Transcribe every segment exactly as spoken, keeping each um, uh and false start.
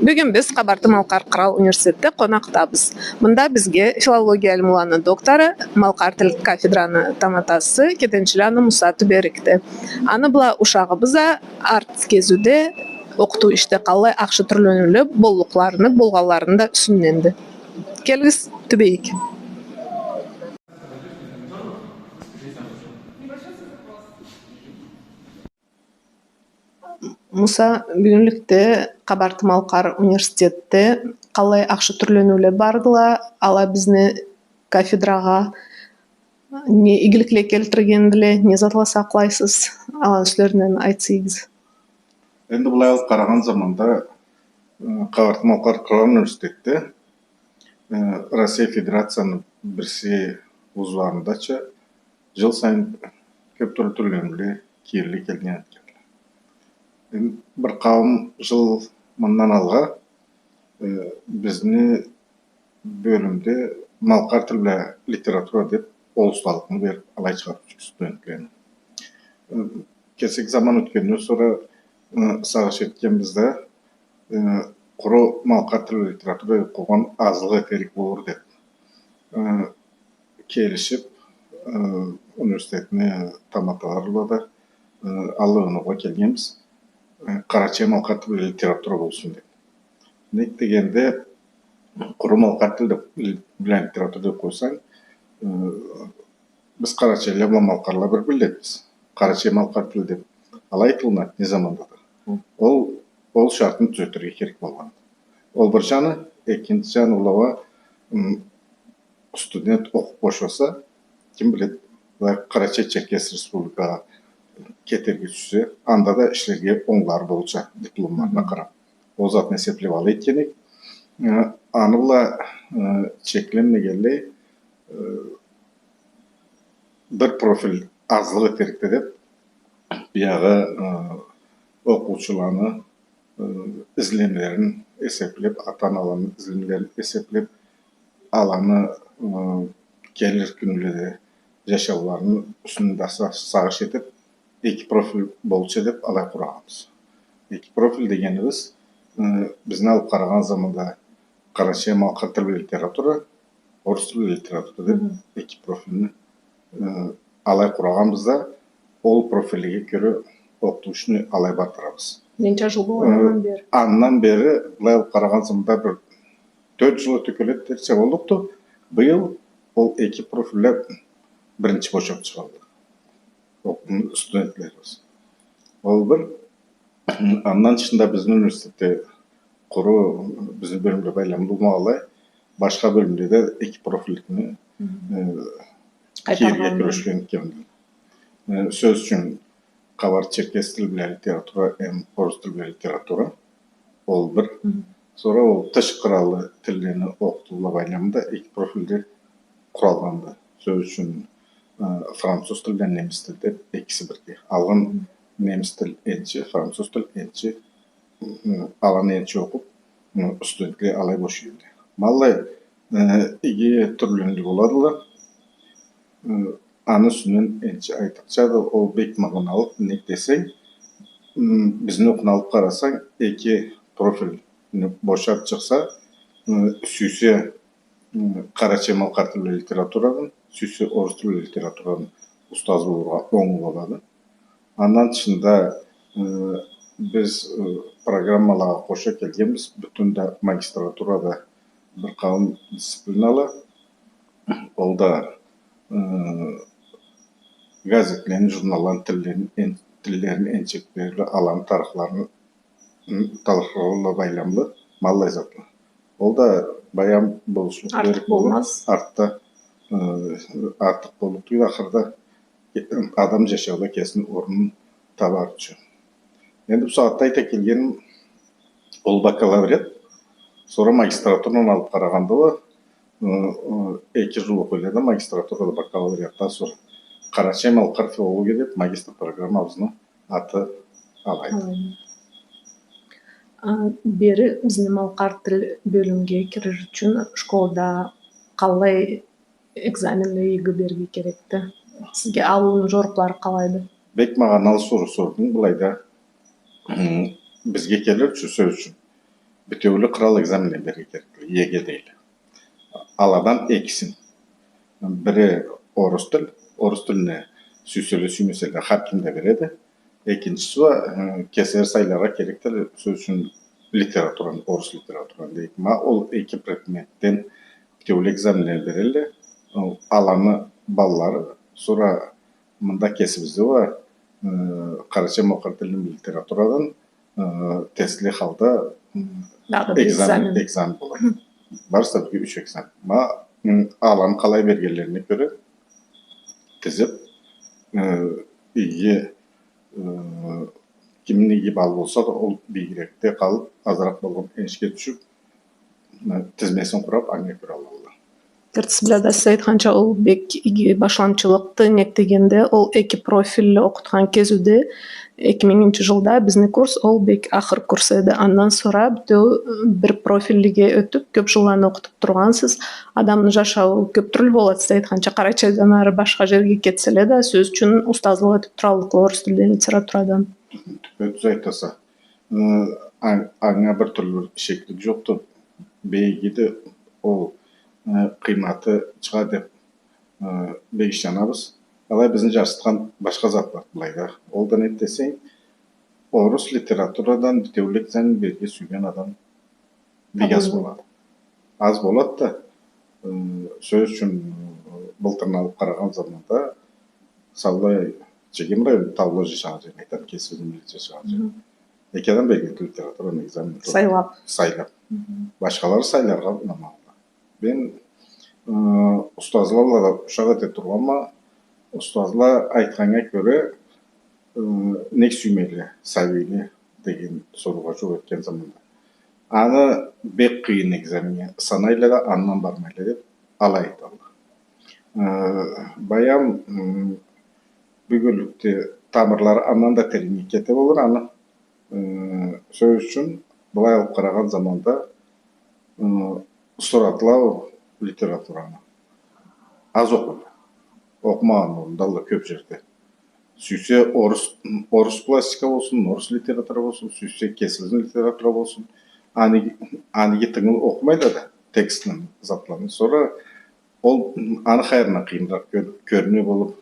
Бюгюн биз Къабарты-Малкъар Кърал университетде къонакъдабыз. Мында бизге филология илмуланы доктору, малкъар тил кафедраны таматасы Кетенчиланы Муса тюберикди. Аны бла ушагъыбыз а арт кезиуде окъутуу ишде къаллай ахшы тюрлениуле боллукъларыны, болгъанларыны да юсюнденди. Келигиз, тюбейик. Муса, бюгюнлюкде Къабарты-Малкъар университетде къаллай ахшы тюрлениуле бардыла, ала бизни кафедрагъа не игиликле келтиргендиле, не затла сакълайсыз, аланы юслеринден айтсагъыз. Энди былай алып къарагъан заманда, э, Къабарты-Малкъар Кърал университетде, э, Россия Федерацияны бирси вузларындача жыл сайын кёп тюрлю тюрлениуле, кириле келген этгенле. Энди бир къауум жыл мындан алгъа, э, бизни бёлюмде малкъар тил бла литература деп ол усталыкъны берип, алай чыгъарып студентлени. Э, кесек заман ётгенден сора, э, сагъыш этгенбиз да, э, къуру малкъар тил бла литература деп къойгъан азлыкъ этерик болур деп, э, келишип, э, университетни таматалары бла да, э, аллай оноугъа келгенбиз, э, къарачай-малкъар тил бла литература болсун деп. Нек дегенде, къуру малкъар тил бла литература деп къойсанг, э, биз къарачайлыла бла малкъарлыла бир миллетбиз. Къарачай-малкъар тил деп алай айтылынады не заманда да. Ол, ол шартны тюзетирге керек болгъанды. Ол бир жаны, экинчи жаны, ол а, м, студент окъуп бошаса, ким биледи, былай Къарачай-Черкес Республикагъа кетерге тюшсе, анда да ишлерге онглары болурча, дипломларына къарап. Ол затны эсеплеп алай этген эдик. Э, аны бла, э, чекленмегенлей, э, бир профиль азлыкъ этерикди деп, биягъы, э, окъуучуланы, э, излемлерин эсеплеп, ата-аналаны излемлерин эсеплеп, аланы, э, келир кюнледе жашауларыны юсюнде са-, сагъыш этип, эки профиль болурча деп алай къурагъанбыз. Эки профиль дегенибиз, э, бизни алып къарагъан заманда къарачай-малкъар тил бла литература, орус тил бла литература деп эки профильни, э, алай къурагъанбыз да, ол профильге кёре окъутуу ишни алай бардырабыз. Ненча жыл болгъан андан бери? Андан бери, былай алып къарагъан заманда, бир тёрт жыл тюкелет дерсе боллукъду. Быйыл ол эки профильле биринчи бошап чыгъылды. Окъуну студентлерибиз. Ол бир. Андан тышында бизни университетде къуру бизни бёлюмге байламлы болмагъанлай, башха бёлюмде да эки профильликни, э, кийирге кюрешген экен. Э, сёз ючюн, къабарты-черкес тил бла литература эм орус тил бла литература. Ол бир. Сора ол тыш къраллы тиллени окъутуу бла байламында эки профильде къуралгъанды. Сёз ючюн, э, француз тил бла немис тил деп экиси бирге. Алгъын немис тил энчи, француз тил энчи, э, аланы энчи окъуп, э, студентле алай бошагъанды. Ма аллай, э, иги тюрлениуле боладыла. Э, аны юсюнден энчи айтырча да, ол бек магъаналыкъ, нек десенг, м, бизни окъуну алып къарасанг, эки профильни бошап чыкъса, м, сюйсе, м, къарачай-малкъар тил бла литературадан, сюйсе орус тил бла литературадан устаз болургъа онгу болады. Андан тышында, э, биз, э, программалагъа къоша келгенбиз бютюн да магистратурада бир къауум дисциплинала. Ол да, э, газетлени, журналланы тиллерин эн-, тиллерин энчеклери бла, аланы тарыхларын, м, тарыхлары бла байламлы ма аллай затла. Ол да баям болушлукъ, артыкъ болмаз. Артда, э, артыкъ боллукъ тюйюл, ахырда адам жашауда кесини орнун табар ючюн. Энди бусагъатда айта келгеним, ол бакалавриат, сора магистратураны алып къарагъанда, ол, э, э, эки жыл окъуйла да магистратурада, бакалавриатдан сора. Къарачай-малкъар филология деп магистр программабызны аты алайды. Алайды. А, бери бизни малкъар тил бёлюмге кирир ючюн школда къаллай экзаменле, ЕГЭ берирге керекди? Сизге алыуну жорукълары къалайды? Бек магъаналы соруу сордунг. Былайда, м, бизге келир ючюн, сёз ючюн, битеулю кърал экзаменле берирге керекди, ЕГЭ дейле. Аладан экисин. Бири орус тил, орус тилни сюйселе, сюймеселе, хар ким да береди. Экинчиси уа, э, кеслери сайларгъа керекди, сёз ючюн, литератураны, орус литератураны дейик. Ма ол эки предметден битеулю экзаменле берелле. Ол аланы баллары, сора мында кесибизде уа, э, къарачай-малкъар тилни литературадан, э, тестли халда, м, дагъыда бир экзамен, экзамен. Экзамен болады. Хы. Барысы да бирге юч экзамен. Ма, м, аланы къалай бергенлерине кёре тизип, э, иги, э, кимни иги баллы болса да, ол бийигирекде къалып, азыракъ болгъан энишге тюшюп, э, тизмесин къурап, анга кёре алалла. Тыртыс бла да сиз айтханча, ол бек иги башламчылыкъды, нек дегенде, ол эки профильли окъутхан кезиуде, эки мингинчи жылда бизни курс, ол бек ахыр курс эди. Андан сора битеу бир профильлиге ётюп, кёп жылланы окъутуп тургъансыз. Адамны жашауу кёп тюрлю болады, сиз айтханча, Къарачайдан ары башха жерге кетселе да, сёз ючюн, устазлыкъ этип тураллыкъла орус тилден, литературадан. Тюз айтаса. Э, а-, анга бир тюрлю шеклик жокъду. Бек игиди, ол, э, къыйматы чыгъа деп, э, бек ышанабыз. Алай бизни жарсытхан башха зат бар былайда. Ол да не десенг, орус литературадан битеулю экзамен берирге сюйген адам бек аз болады. Аз болады да, э, сёз ючюн, э, былтырны алып къарагъан заманда, саулай, Чегем район, Таулу жашагъан жерни айтама, кесибизни миллет жашагъан жерни. Мгм. Эки адам берген литератураны экзаменни. Сайлап. Сайлап. Мгм. Башхалары сайларгъа унамагъанла. Мен, э, устазла бла да ушакъ эте тургъанма, устазла айтханнга кёре, э, нек сюймейле сабийни деген соруугъа жууап этген заманда, аны бек къыйын экзаменнге санайла да, андан бармайла деп алай айталла. Э, баям, м, бюгюнлюкде тамырлары андан да тереннге кете болур аны. Э, сёз ючюн, былай алып къарагъан заманда, э, сурат бла литератураны аз окъуйла. Окъумагъан орунда да кёп жерде. Сюйсе орус, орус классика болсун, орус литература болсун, сюйсе кесибизни литература болсун. Аны, аны тынгылы окъумайла да, текстни, затларын. Сора ол аны хайырына къыйыныракъ кёр-, кёрюне болуп,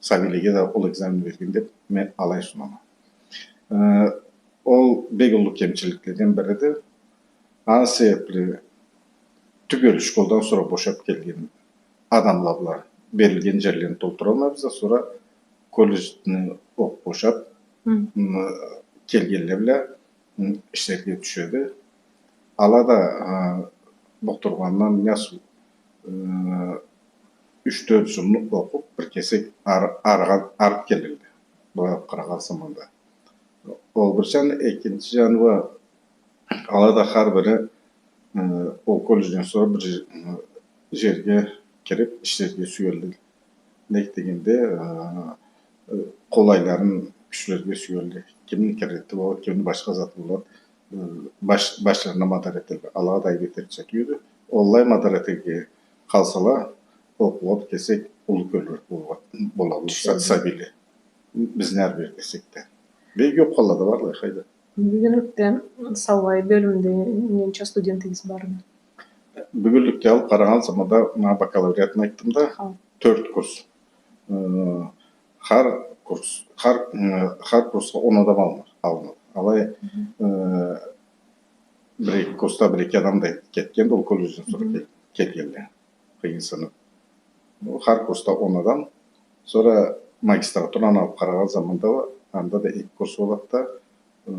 сабийлеге да ол экзамен берген деп мен алай сунама. Э, ол бек уллу кемчиликледен бириди. Аны себепли тюбел школдан сора бошап келген адамла бла берилген жерлени толтуралмайбыз да, сора колледжни окъуп бошап, м, келгенле бла, м, ишлерге тюшеди. Ала да, а, Бохтургъандан не асыл, э, юч-тёрт жылны окъуп, бир кесек ар-, арыгъа-, арып келелле. Былай алып къарагъан заманда. Ол бир жаны, экинчи жаны уа, ала да хар бири, э, ол колледжден сора бир же-, э, жерге кирип ишлерге сюелле. Нек дегенде, э, э, къолайларын кючлерге сюелле. Кимни кредити болады, кимни башха заты болады. Э, баш-, башларына мадар этелле. Алагъа да айып этерча тюйюлдю. Оллай мадар этерге къалсала, окъуугъа бир кесек уллу кёллюк болур, болалла са-, сабийле. Бизни ары бери десек да. Бек жокъ къаллада барлай, хайда. Бюгюнлюкде саулай бёлюмде ненча студентигиз барды? Бюгюнлюкде алып къарагъан заманда, мына, бакалавриатны айтдым да, тёрт курс. Э, хар курс, хар, э, хар курсха он адам алынады, алынады. Алай, э, бир-эки курсда бир-эки адам да кетгенди, ол колледжден сора кел-, келгенле. Къыйынсынып. Хар курсда он адам. Сора магистратураны алып къарагъан заманда, анда да эки курс болады да, э,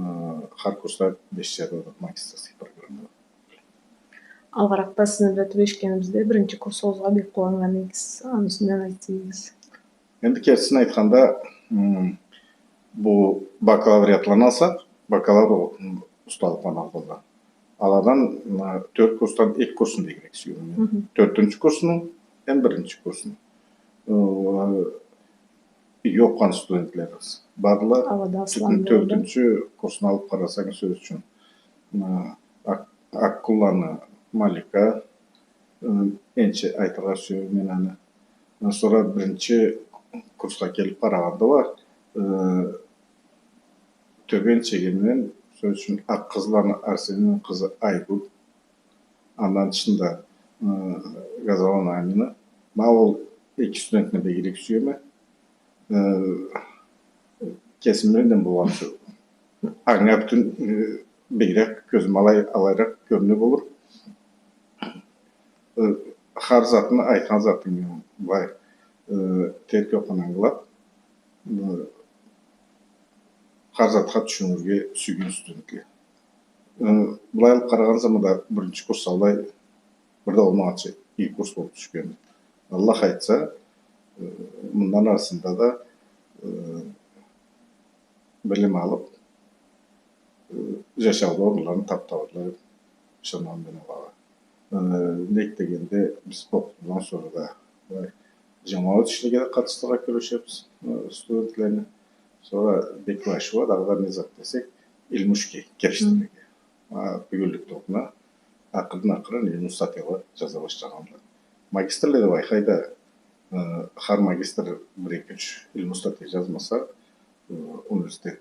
хар курсда беш адам магистерский программада. Алгъаракъда сизни бла тюбешгенибизде, биринчи курсугъузгъа бек къууаннган эдигиз, аны юсюнден айтсагъыз. Энди кертисин айтханда, м, бу бакалавриатланы алсакъ, бакалавр, м, усталыкъланы алгъанла. Аладан, м, тёрт курсдан эки курсну бегирек сюеме мен. Тёртюнчю курсну, эм биринчи курсну. Э, окъугъан студентлерибиз бардыла. Тёртюнчю курсну алып къарасанг, сёз ючюн, э, Ак-, Аккуланы Малика, э, энчи айтыргъа сюеме мен аны. Сора биринчи курсха келип къарагъанда уа, э, Тёбен Чегемден Сёз ючюн, Акъ къызланы Арсенийни къызы Айгуль. Андан тышында, ы, Газаланы Амина. Ма ол эки студентни бегирек сюеме. Э, кесимден болгъанча, анга бютюн, э, бегирек кёзюм алай, алайыракъ кёрюне болур. Э, хар затны, айтхан затны былай, э, терк окъуна ангылап, э, хар затха тюшюнюрге сюйген студентле. Э, былай алып къарагъан заманда биринчи курс алай бир да болмагъанча иги курс болуп тюшген. Аллах айтса, э, мындан арысында да, э, билим алып, э, жашауда орунларын тапдыралла деп ышанаман мен алагъа. Э, нек дегенде биз окъууудан сора да, э, жамауат ишлеге да къатышдырыргъа кюрешебиз, э, студентлени. Сора бек ашхы, дагъыда не зат десек, илму ишге киришдирирге. А, бюгюнлюкде окъуна акъырын-акъырын илму статьяла жаза башлагъанла. Магистрле да былайда, э, хар магистр бир-эки-юч илму статья жазмаса, э, университетни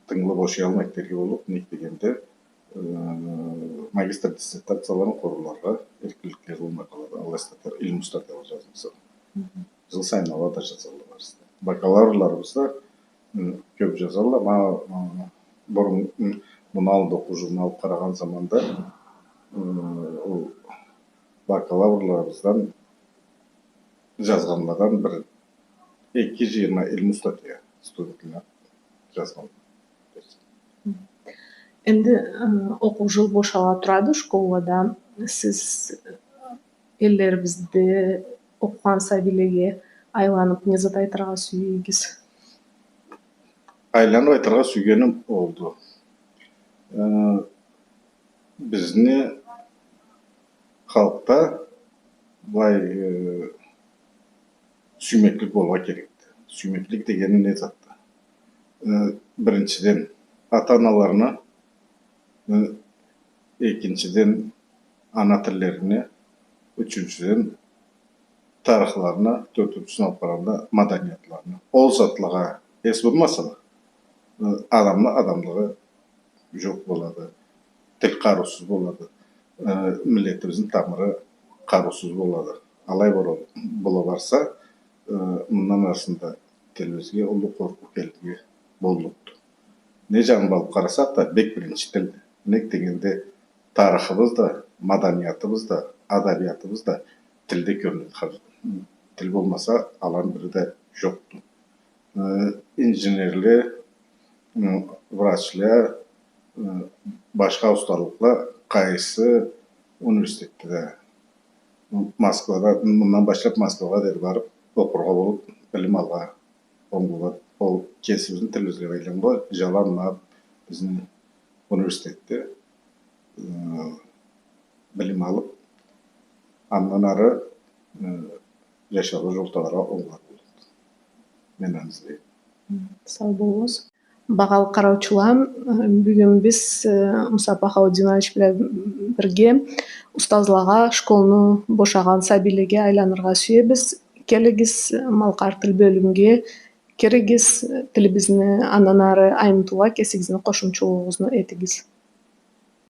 тынгылы бошаялмайды дерге болур, нек дегенде, э, магистр диссертацияларын къорууларгъа эркинликлери болмай къалады, алай статья, илму статьяла жазмаса. Мгм. Жыл сайын ала да жазалла барысы да. Бакалаврларыбыз да, м, кёп жазалла. Ма, м, бурун, м, муну аллында окъуу жылын алып къарагъан заманда, м, ол бакалаврларыбыздан жазгъанладан бир эки жыйырма илму статья студентле жазгъан. Энди, э, окъуу жыл бошала турады школада. Сиз эллерибизде окъугъан сабийлеге айланып, не зат айтыргъа сюе эдигиз? Айланып айтыргъа сюйгеним олду. Э, бизни халкъда былай, э, сюймеклик болургъа керекди. Сюймеклик дегени не затды? Э, биринчиден, ата-аналарына, э, экинчиден, ана тиллерине, ючюнчюден, тарыхларына, тёртюнчюсюн алып къарагъанда, маданиятларына. Ол затлагъа эс бурмасанг, э, адамны адамлыгъы жокъ болады, тил къарыусуз болады, э, миллетибизни тамыры къарыусуз болады. Алай бола, бола барса, э, мындан арысында тилибизге уллу къоркъуу келирге боллукъду. Не жаны бла алып къарасакъ да, бек биринчи тилди. Нек дегенде, тарыхыбыз да, маданиятыбыз да, адабиятыбыз да тилде кёрюнеди. Тил болмаса, аланы бири да жокъду. Э, инженерле, м, врачла, м, башха усталыкъла къайсы университетде да, м, Москвада, мындан башлап Москвагъа дери барып окъургъа болуп, билим алыргъа онглугъа, ол кесибизни тилибизге байланнган, жалан ма бизни университетде, м, билим алып, андан ары, э, жашаугъа жол табаргъа онглугъа болур. Мен аны излейме. Сау болугъуз. Багъалы къараучула, э, бюгюн биз, э, Муса Бахаутдинович бла бирге устазлагъа, школну бошагъан сабийлеге айланыргъа сюебиз. Келигиз, Малкъар тил бёлюмге киригиз, тилибизни андан ары аймытыугъа кесигизни къошумчулугъугъузну этигиз.